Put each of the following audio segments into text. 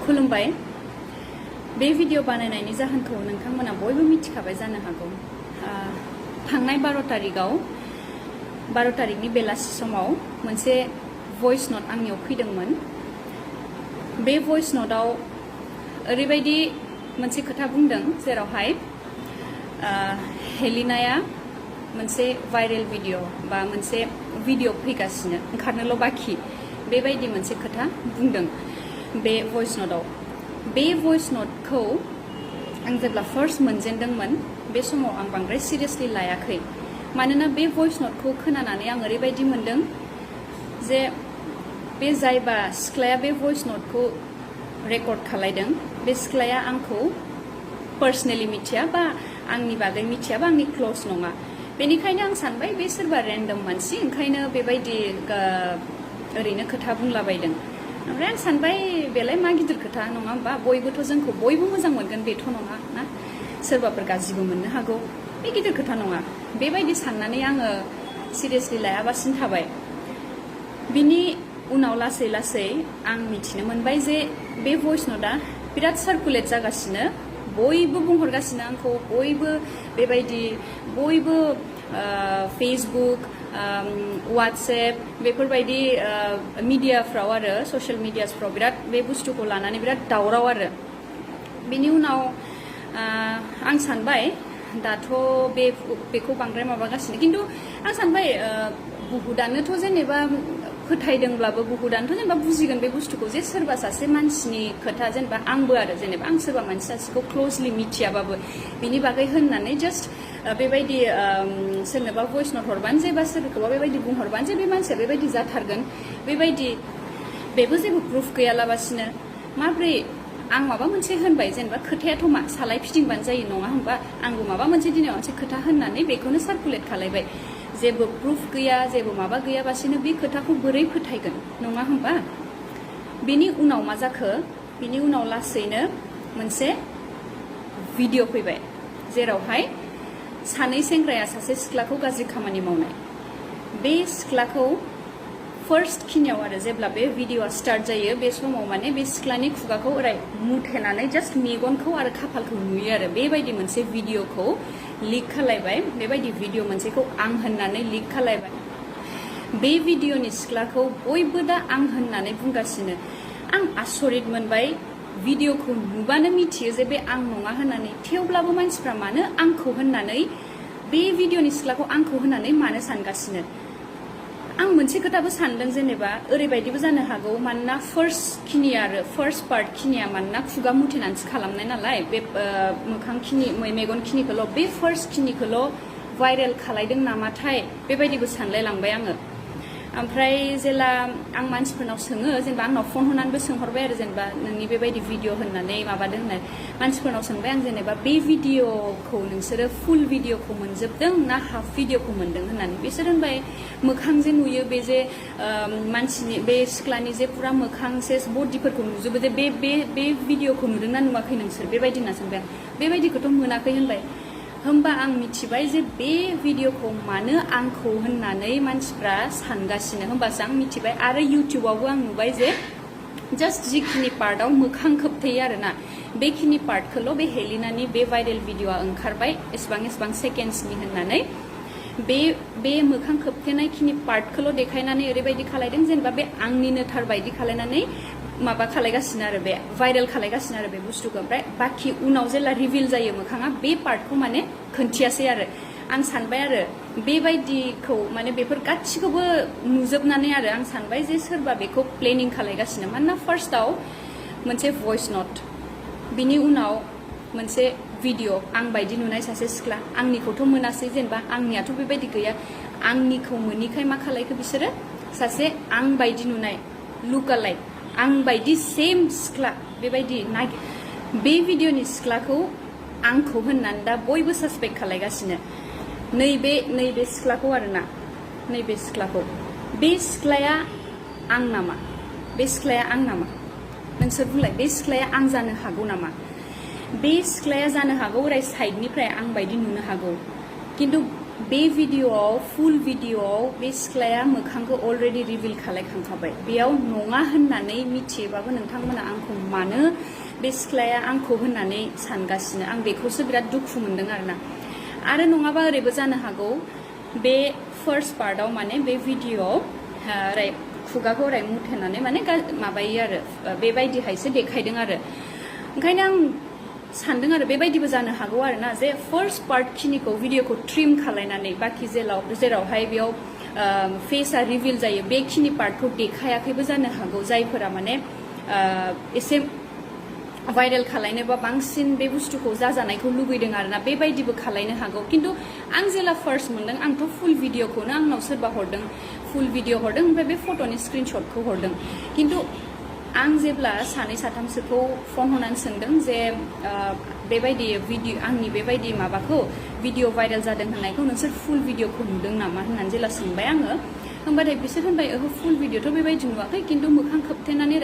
खुलुमबाय बे भिडिअ बानायनायनि जाहोनखौ नोंथांमोना बयबो मिथिखाबाय जानो हागौ थांनाय 12 तारिखनि बेलासि समाव मोनसे भइस नोट आंनियाव फैदोंमोन बे भइस नोटआव ओरैबायदि मोनसे खोथा बुंदों जेरावहाय हेलिनाया मोनसे भाइरेल भिडिअ बा मोनसे भिडिअ फैगासिनो ओंखारनोल' बाखि बेबायदि मोनसे खोथा बुंदों बे भइस नोटआव बे भइस नोटखौ आं जेब्ला फार्स्ट मोनजेनदोंमोन बे समाव आं बांद्राय सिरियासलि लायाखै मानोना बे भइस नोटखौ खोनानानै आं ओरैबायदि मोनदों जे बे जायबा सिख्लाया बे भइस नोटखौ रेकर्ड खालायदों बे सिख्लाया आंखौ पार्सनेलि मिथिया बा आंनि बागै मिथिया बा आंनि क्लोज नङा बेनिखायनो आं सानबाय बे सोरबा रेन्डम मानसि ओंखायनो बेबायदि ओरैनो खोथा बुंलाबायदों ओमफ्राय आं सानबाय बेलाय मा गिदिर खोथा नङा होमबा बयबोथ' जोंखौ बयबो मोजां मोनगोन बेथ' नङा ना सोरबाफोर गाज्रिबो मोननो हागौ बे गिदिर खोथा नङा बेबायदि साननानै आङो सिरियासलि लायाबासिनो थाबाय बिनि उनाव लासै लासै आं मिथिनो मोनबाय जे बे भइस नोटआ बिराद सार्कुलेट जागासिनो बयबो बुंहरगासिनो आंखौ बयबो बेबायदि बयबो फेसबुक व्हाट्सएप बेफोरबायदि मिडियाफ्राव आरो ससियेल मिडियासफ्राव बिराद बे बुस्थुखौ लानानै बिराद दावराव आरो बेनि उनाव आं सानबाय दाथ' बेखौ बांद्राय माबागासिनो खिन्थु आं सानबाय बुहुदानोथ' जेनेबा फोथायदोंब्लाबो बुहुदानोथ' जेनेबा बुजिगोन बे बुस्थुखौ जे सोरबा सासे मानसिनि खोथा जेनेबा आंबो आरो जेनेबा आं सोरबा मानसि सासेखौ क्लोजलि मिथियाबाबो बिनि बागै होननानै जास्ट बेबायदि सोरनोबा भइस नोट हरबानो जे बा सोरखौबा बेबायदि बुंहरबानो जे बे मानसिया बेबायदि जाथारगोन बेबायदि बेबो जेबो प्रुफ गैयालाबासिनो माब्रै आं माबा मोनसे होनबाय जेनेबा खोथायाथ' मा सालाय फिदिंबानो जायो नङा होमबा आंबो माबा मोनसे दिनाव मोनसे खोथा होननानै बेखौनो सार्कुलेट खालायबाय जेबो प्रुफ गैया जेबो माबा गैयाबासिनो बे खोथाखौ बोरै फोथायगोन नङा होमबा बेनि उनाव मा जाखो बिनि उनाव लासैनो मोनसे भिडिअ फैबाय जेरावहाय सानै सेंग्राया सासे सिख्लाखौ गाज्रि खामानि मावनाय बे सिख्लाखौ फार्स्ट खिनियाव आरो जेब्ला बे भिडिअआ स्टार्ट जायो बे समाव माने बे सिख्लानि खुगाखौ ओरै मुथेनानै जास्ट मेगनखौ आरो खाफालखौ नुयो आरो बेबायदि मोनसे भिडिअखौ लिक खालायबाय बेबायदि भिडिअ मोनसेखौ आं होननानै लिक खालायबाय बे भिडिअनि सिख्लाखौ बयबो दा आं होननानै बुंगासिनो आं आसरित मोनबाय भिडिअखौ नुबानो मिथियो जे बे आं नङा होननानै थेवब्लाबो मानसिफ्रा मानो आंखौ होननानै बे भिडिअनि सिख्लाखौ आंखौ होननानै मानो सानगासिनो आं मोनसे खोथाबो सानदों जेनेबा ओरैबायदिबो जानो हागौ मानोना फार्स्ट पार्ट खिनिया मानोना खुगा मुथेनानैसो खालामनाय नालाय बे मोखां खिनि मेगन खिनिखौल' बे फार्स्ट खिनिखौल' भाइरेल खालायदों नामाथाय बेबायदिबो सानलाय लांबाय आङो ओमफ्राय जेला आं मानसिफोरनाव सोङो जेनेबा आंनाव फन हरनानैबो सोंहरबाय आरो जेनेबा नोंनि बेबायदि भिडिअ होननानै माबादों होननानै मानसिफोरनाव सोंबाय आं जेनेबा बे भिडिअखौ नोंसोरो फुल भिडिअखौ मोनजोबदों ना हाफ भिडिअखौ मोनदों होननानै बिसोर होनबाय मोखां जे नुयो बे जे मानसिनि बे सिख्लानि जे पुरा मोखां सेस बडिफोरखौ नुजोबो जे बे भिडिअखौ नुदोंना नुवाखै नोंसोर बेबायदि होनना सोंबाय आं बेबायदिखौथ' मोनाखै होनबाय होमबा आं मिथिबाय जे बे भिडिअखौ मानो आंखौ होननानै मानसिफ्रा सानगासिनो होमबासो आं मिथिबाय आरो इउटिउबावबो आं नुबाय जे जास्ट जिखिनि पार्टआव मोखां खोबथेयो आरोना बेखिनि पार्टखौल' बे हेलिनानि बे भाइरेल भिडिअआ ओंखारबाय एसेबां सेकेन्ड्सनि होननानै बे मोखां खोबथेनायखिनि पार्टखौल' देखायनानै ओरैबायदि खालायदों जेनेबा बे आंनिनो थार बायदि खालायनानै माबा खालायगासिनो आरो बे भाइरेल खालायगासिनो आरो बे बुस्थुखौ ओमफ्राय बाखि उनाव जेला रिभिल जायो मोखाङा बे पार्टखौ माने खोन्थियासै आरो आं सानबाय आरो बेबायदिखौ माने बेफोर गासिखौबो नुजोबनानै आरो आं सानबाय जे सोरबा बेखौ प्लेनिं खालायगासिनो मानोना फार्स्टआव मोनसे भइस नोट बिनि उनाव मोनसे भिडिअ आं बायदि नुनाय सासे सिख्ला आंनिखौथ' मोनासै जेनेबा आंनियाथ' बेबायदि गैया आंनिखौ मोनिखाय मा खालायखो बिसोरो सासे आं बायदि नुनाय लुकालाइक आं बायदि सेम सिख्ला बेबायदि बे भिडिअनि सिख्लाखौ आंखौ होननानै दा बयबो सासपेक्ट खालायगासिनो नैबे सिख्लाखौ आरोना नैबे सिख्लाखौ बे सिख्लाया आं नामा बे सिख्लाया आं नामा नोंसोर बुंलाय बे सिख्लाया आं जानो हागौ नामा बे सिख्लाया जानो हागौ ओरै साइडनिफ्राय आं बायदि नुनो हागौ खिन्थु बे भिडिअआव फुल भिडिअआव बे सिख्लाया मोखांखौ अलरेडि रिभिल खालायखांखाबाय बेयाव नङा होननानै मिथियोबाबो नोंथांमोना आंखौ मानो बे सिख्लाया आंखौ होननानै सानगासिनो आं बेखौसो बिराद दुखु मोनदों आरो नङाबा ओरैबो जानो हागौ बे फार्स्ट पार्टआव माने बे भिडिअआव खुगाखौ ओरै मुथेनानै माने माबायो आरो बेबायदिहायसो देखायदों आरो ओंखायनो आं सानदों आरो बेबायदिबो जानो हागौ आरोना जे फार्स्ट पार्ट खिनिखौ भिडिअखौ ट्रिम खालायनानै बाखि जेरावहाय बेयाव फेसआ रिभिल जायो बेखिनि पार्टखौ देखायाखैबो जानो हागौ जायफोरा माने एसे भाइरेल खालायनो बा बांसिन बे बुस्थुखौ जाजानायखौ लुबैदों आरोना बेबायदिबो खालायनो हागौ खिन्थु आं जेला फार्स्ट मोनदों आंथ' फुल भिडिअखौनो आंनाव सोरबा हरदों फुल भिडिअ हरदों ओमफ्राय बे फट'नि स्क्रिनशटखौ हरदों खिन्थु आं जेब्ला सानै साथामसोखौ फन हरनानै सोंदों जे बेबायदि भिडिअ आंनि बेबायदि माबाखौ भिडिअ भाइरेल जादों होननायखौ नोंसोर फुल भिडिअखौ नुदों नामा होननानै जेला सोंबाय आङो होमबाथाय बिसोर होनबाय ओहो फुल भिडिअथ' बेबायदि नुवाखै खिन्थु मोखां खोबथेनानै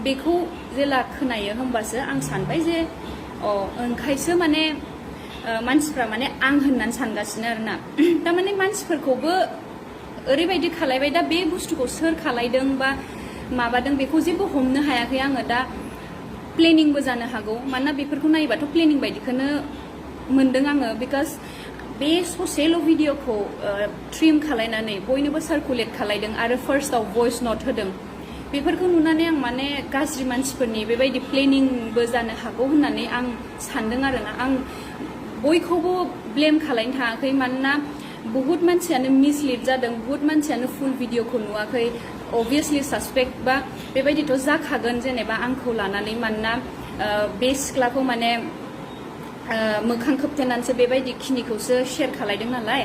बेखौ जेला खोनायो होमबासो आं सानबाय जे ओंखायसो माने मानसिफ्रा माने आं होननानै सानगासिनो आरोना थारमाने मानसिफोरखौबो ओरैबायदि खालायबाय दा बे बुस्थुखौ सोर खालायदों बा माबादों बेखौ जेबो हमनो हायाखै आङो दा प्लेनिंबो जानो हागौ मानोना बेफोरखौ नायोबाथ' प्लेनिं बायदिखौनो मोनदों आङो बिकज बे ससेल' भिडिअखौ ट्रिम खालायनानै बयनोबो सार्कुलेट खालायदों आरो फार्स्टआव भइस नट होदों बेफोरखौ नुनानै आं माने गाज्रि मानसिफोरनि बेबायदि प्लेनिंबो जानो हागौ होननानै आं सानदों आरोना आं बयखौबो ब्लेम खालायनो थाङाखै मानोना बहुत मानसियानो मिसलिड जादों बहुत मानसियानो फुल भिडिअखौ नुवाखै अबभियासलि सासपेक्ट बा बेबायदिथ' जाखागोन जेनेबा आंखौ लानानै मानोना बे सिख्लाखौ माने मोखां खोबथेनानैसो बेबायदि खिनिखौसो शेयार खालायदों नालाय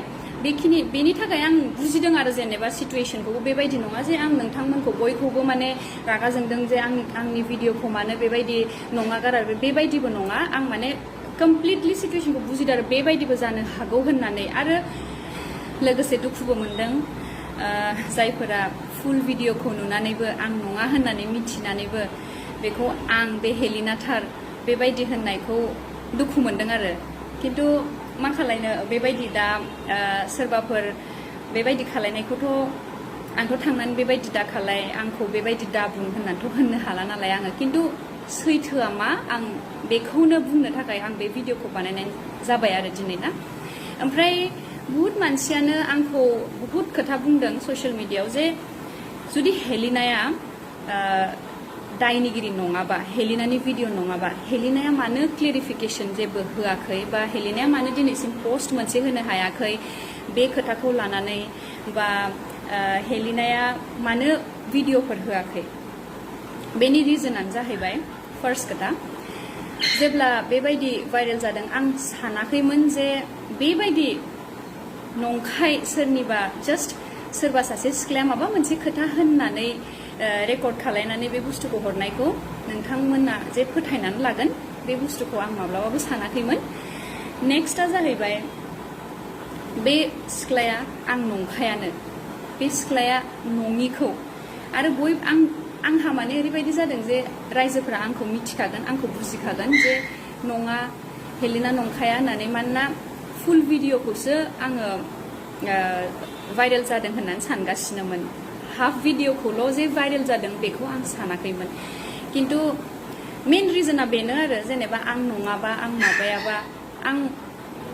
बेनि थाखाय आं बुजिदों आरो जेनेबा सिटुएशनखौबो बेबायदि नङा जे आं नोंथांमोनखौ बयखौबो माने रागा जोंदों जे आंनि भिडिअखौ मानो बेबायदि नङा गारा बेबायदिबो नङा आं माने कमप्लिटलि सिटुएशनखौ बुजिदों आरो बेबायदिबो जानो हागौ होननानै आरो लोगोसे दुखुबो मोनदों जायफोरा फुल भिडिअखौ नुनानैबो आं नङा होननानै मिथिनानैबो बेखौ आं बे हेलिना थार बेबायदि होननायखौ दुखु मोनदों आरो खिन्थु मा खालायनो बेबायदि दा सोरबाफोर बेबायदि खालायनायखौथ' आंथ' थांनानै बेबायदि दा खालाय आंखौ बेबायदि दा बुं होननानैथ' होननो हाला नालाय आङो खिन्थु सैथोआ मा आं बेखौनो बुंनो थाखाय आं बे भिडिअखौ बानायनाय जाबाय आरो दिनै ना ओमफ्राय बहुत मानसियानो आंखौ बहुत खोथा बुंदों ससियेल मिडियायाव जे जुदि हेलिनाया दायनिगिरि नङाबा हेलिनानि भिडिअ नङाबा हेलिनाया मानो क्लियारिफिकेसन जेबो होआखै बा हेलिनाया मानो दिनैसिम पस्ट मोनसे होनो हायाखै बे खोथाखौ लानानै बा हेलिनाया मानो भिडिअफोर होआखै बेनि रिजनानो जाहैबाय फार्स्ट खोथा जेब्ला बेबायदि भाइरेल जादों आं सानाखैमोन जे बेबायदि नंखाय सोरनिबा जास्ट सोरबा सासे सिख्लाया माबा मोनसे खोथा होननानै रेकर्ड खालायनानै बे बुस्थुखौ हरनायखौ नोंथांमोना जे फोथायनानै लागोन बे बुस्थुखौ आं माब्लाबाबो सानाखैमोन नेक्स्टआ जाहैबाय बे सिख्लाया आं नंखायानो बे सिख्लाया नङिखौ आरो आंहा माने ओरैबायदि जादों जे रायजोफोरा आंखौ मिथिखागोन आंखौ बुजिखागोन जे नङा हेलिना नंखाया होननानै मानोना फुल भिडिअखौसो आङो भाइरेल जादों होननानै सानगासिनोमोन हाफ भिडिअखौल' जे भाइरेल जादों बेखौ आं सानाखैमोन खिन्थु मेन रिजना बेनो आरो जेनेबा आं नङाबा आं माबायाबा आं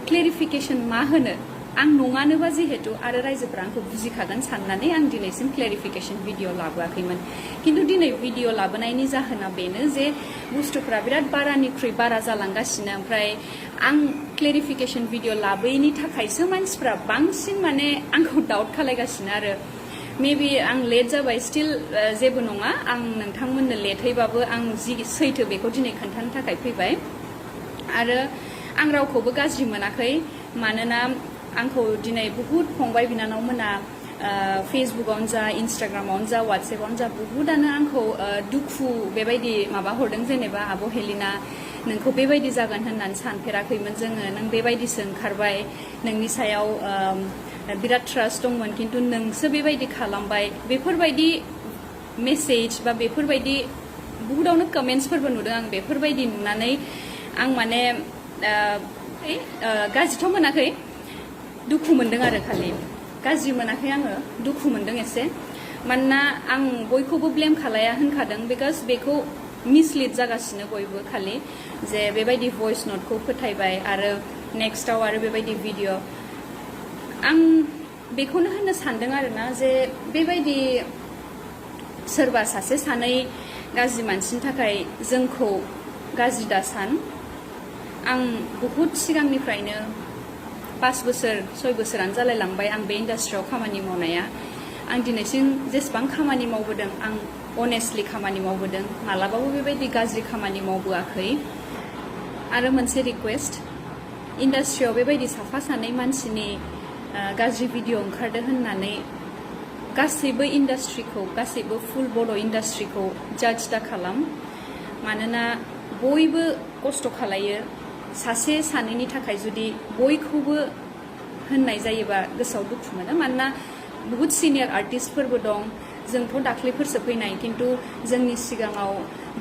क्लियारिफिकेसन मा होनो आं नङानोबा जिहेतु आरो रायजोफोरा आंखौ बुजिखागोन साननानै आं दिनैसिम क्लियारिफिकेसन भिडिअ लाबोआखैमोन खिन्थु दिनै भिडिअ लाबोनायनि जाहोना बेनो जे बुस्थुफ्रा बिराद बारानिख्रुइ बारा जालांगासिनो ओमफ्राय आं क्लियारिफिकेसन भिडिअ लाबोयैनि थाखायसो मानसिफ्रा बांसिन माने आंखौ डाउट खालायगासिनो आरो मेबि आं लेट जाबाय स्टिल जेबो नङा आं नोंथांमोननो लेटैबाबो आं जि सैथो बेखौ दिनै खोन्थानो थाखाय फैबाय आरो आं रावखौबो गाज्रि मोनाखै मानोना आंखौ दिनै बहुत फंबाय बिनानावमोना फेसबुकआवनो जा इन्सटाग्रामावनो जा वाट्सएपआवनो जा बहुतानो आंखौ दुखु बेबायदि माबा हरदों जेनेबा आब' हेलिना नोंखौ बेबायदि जागोन होननानै सानफेराखैमोन जोङो नों बेबायदिसो ओंखारबाय नोंनि सायाव बिराद ट्रास्ट दंमोन खिन्थु नोंसो बेबायदि खालामबाय बेफोरबायदि मेसेज बा बेफोरबायदि बहुतावनो कमेन्ट्सफोरबो नुदों आं बेफोरबायदि नुनानै आं माने गाज्रिथ' मोनाखै दुखु मोनदों आरो खालि गाज्रि मोनाखै आङो दुखु मोनदों एसे मानोना आं बयखौबो ब्लेम खालाया होनखादों बिकज बेखौ मिसलिड जागासिनो बयबो खालि जे बेबायदि भइस नटखौ फोथायबाय आरो नेक्स्टआव आरो बेबायदि भिडिअ आं बेखौनो होननो सानदों आरोना जे बेबायदि सोरबा सासे सानै गाज्रि मानसिनि थाखाय जोंखौ गाज्रि दासान आं बहुत सिगांनिफ्रायनो 5 बोसोर 6 बोसोरानो जालायलांबाय आं बे इन्डास्ट्रियाव खामानि मावनाया आं दिनैसिम जेसेबां खामानि मावबोदों आं अनेस्टलि खामानि मावबोदों मालाबाबो बेबायदि गाज्रि खामानि मावबोआखै आरो मोनसे रिक्वेस्ट इन्डास्ट्रियाव बेबायदि साफा सानै मानसिनि गाज्रि भिडिअ ओंखारदो होननानै गासैबो इन्डास्ट्रिखौ गासैबो फुल बड' इन्डास्ट्रिखौ जाज दा खालाम मानोना बयबो खस्थ' खालायो सासे सानैनि थाखाय जुदि बयखौबो होननाय जायोबा गोसोआव दुखु मोनो मानोना बहुत सिनियर आर्टिस्टफोरबो दं जोंथ' दाख्लैफोरसो फैनाय खिन्थु जोंनि सिगाङाव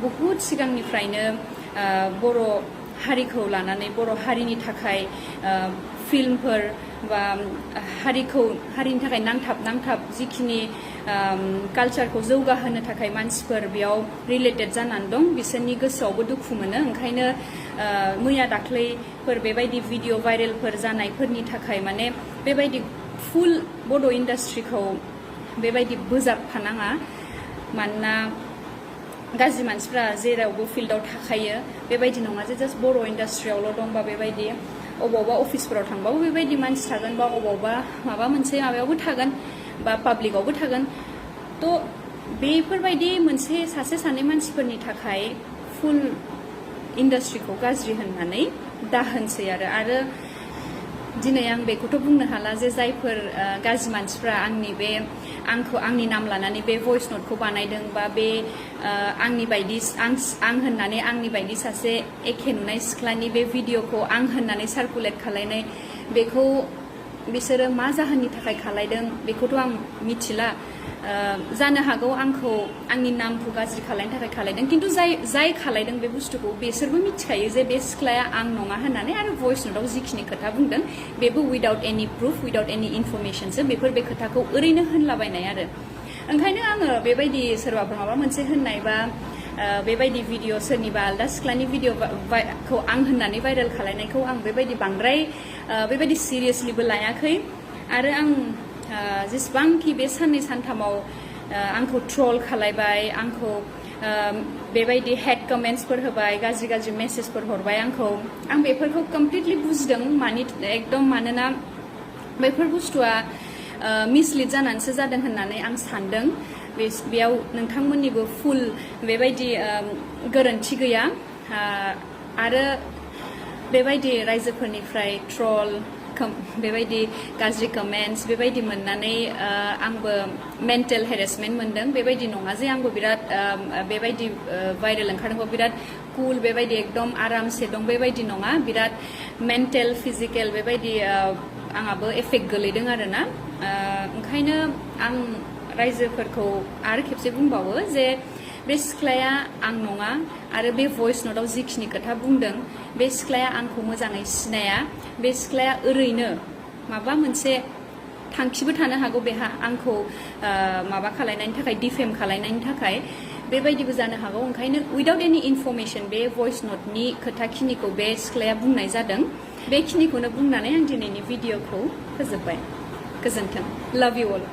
बहुत सिगांनिफ्रायनो बर' हारिखौ लानानै बर' हारिनि थाखाय फिल्मफोर बा हारिनि थाखाय नांथाब जिखिनि कालचारखौ जौगाहोनो थाखाय मानसिफोर बेयाव रिलेटेड जानानै दं बिसोरनि गोसोआवबो दुखु मोनो ओंखायनो मैया दाख्लैफोर बेबायदि भिडिअ भाइरेलफोर जानायफोरनि थाखाय माने बेबायदि फुल बड' इन्डास्ट्रिखौ बेबायदि बोजाबफानाङा मानोना गाज्रि मानसिफ्रा जेरावबो फिल्डआव थाखायो बेबायदि नङा जे जास्ट बर' इन्डास्ट्रियावल' दंबा बेबायदि अबावबा अफिसफोराव थांबाबो बेबायदि मानसि थागोन बा अबावबा माबा मोनसे माबायावबो थागोन बा पाब्लिकआवबो थागोन थ' बेफोरबायदि मोनसे सासे सानै मानसिफोरनि थाखाय फुल इन्डास्ट्रिखौ गाज्रि होननानै दाहोनसै आरो दिनै आं बेखौथ' बुंनो हाला जे जायफोर गाज्रि मानसिफ्रा आंनि नाम लानानै बे भइस नटखौ बानायदों बा बे आंनि बायदि आं होननानै आंनि बायदि सासे एखे नुनाय सिख्लानि बे भिडिअखौ आं होननानै सार्कुलेट खालायनाय बेखौ बिसोरो मा जाहोननि थाखाय खालायदों बेखौथ' आं मिथिला जानो हागौ आंनि नामखौ गाज्रि खालायनो थाखाय खालायदों खिन्थु जाय खालायदों बे बुस्थुखौ बिसोरबो मिथिखायो जे बे सिख्लाया आं नङा होननानै आरो भइस नटआव जिखिनि खोथा बुंदों बेबो उइदाउट एनि प्रुफ उइदाउट एनि इनफरमेसनसो बे खोथाखौ ओरैनो होनलाबायनाय आरो ओंखायनो आङो बेबायदि सोरबाफोर माबा मोनसे होननाय बा बेबायदि भिडिअ सोरनिबा आलदा सिख्लानि भिडिअखौ आं होननानै भाइरेल खालायनायखौ आं बेबायदि बांद्राय बेबायदि सिरियासलिबो लायाखै आरो आं जेसेबांखि बे साननै सानथामाव आंखौ ट्रल खालायबाय आंखौ बेबायदि हेड कमेन्ट्सफोर होबाय गाज्रि मेसेजफोर हरबाय आं बेफोरखौ कमप्लिटलि बुजिदों एकदम मानोना बेफोर बुस्थुआ मिसलिड जानानैसो जादों होननानै आं सानदों बेयाव नोंथांमोननिबो फुल बेबायदि गोरोन्थि गैया आरो बेबायदि रायजोफोरनिफ्राय ट्रल बेबायदि गाज्रि कमेन्ट्स बेबायदि मोननानै आंबो मेन्टेल हेरेसमेन्ट मोनदों बेबायदि नङा जे आंबो बिराद बेबायदि भाइरेल ओंखारदोंबा बिराद कुल बेबायदि एकदम आरामसे दं बेबायदि नङा बिराद मेन्टेल फिजिकेल बेबायदि आंहाबो एफेक्ट गोलैदों आरोना ओंखायनो आं रायजोफोरखौ आरो खेबसे बुंबावो जे बे सिख्लाया आं नङा आरो बे भइस नटआव जिखिनि खोथा बुंदों बे सिख्लाया आंखौ मोजाङै सिनाया बे सिख्लाया ओरैनो माबा मोनसे थांखिबो थानो हागौ बेहा आंखौ माबा खालायनायनि थाखाय डिफेम खालायनायनि थाखाय बेबायदिबो जानो हागौ ओंखायनो उइदाउट एनि इनफरमेसन बे भइस नटनि खोथाखिनिखौ बे सिख्लाया बुंनाय जादों बेखिनिखौनो बुंनानै आं दिनैनि भिडिअखौ फोजोबबाय गोजोन्थों लाभ इउ अल